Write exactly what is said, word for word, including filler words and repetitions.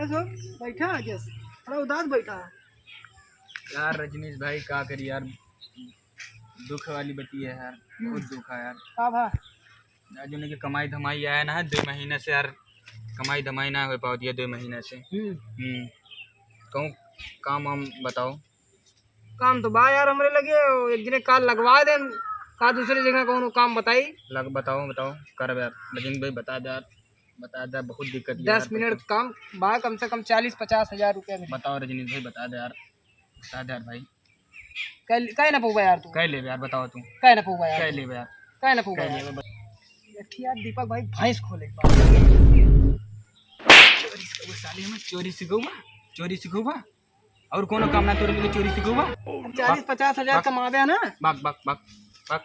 कैसे हो? बैठा है जैसे, थोड़ा उदास बैठा है। यार रजनीश भाई, का करी यार, दुख वाली बतिया है यार, बहुत दुख है यार। का भा? यार, जो उनके कमाई धमाई आया ना है, दो महीने से यार, कमाई धमाई ना हो पावत है दो महीने से। हम्म। हम्म। कहूँ काम वाम बताओ। काम तो बा यार हमरे लगे, एक दिने काल लगवा देन, का दूसरे जगह कौनो काम बताई? लग, बताओ, बताओ, करब यार, लेकिन भाई बता दे यार, बता दे, बहुत दिक्कत है यार, दस मिनट काम बा, कम से कम चालीस पचास हजार रुपया मिले। बताओ रजनीश भाई, बता दे यार, बता दे यार भाई। कह, कह ना पउबा यार तू। कह लेबे यार, बताओ तू। कह ना पउबा यार कह तू। लेबे यार। कह ना पउबा कह यार। लेबे, बत- एक ठे यार दीपक भाई भैंस खोले के बा। चोरी सिखउबा, साले हमें चोरी सिखउबा, चोरी सिखउबा। और कोनो काम ना तोरे लगे चोरी सिखउबा? चालीस पचास हजार बक, कमावे है ना? बक, बक, बक, बक।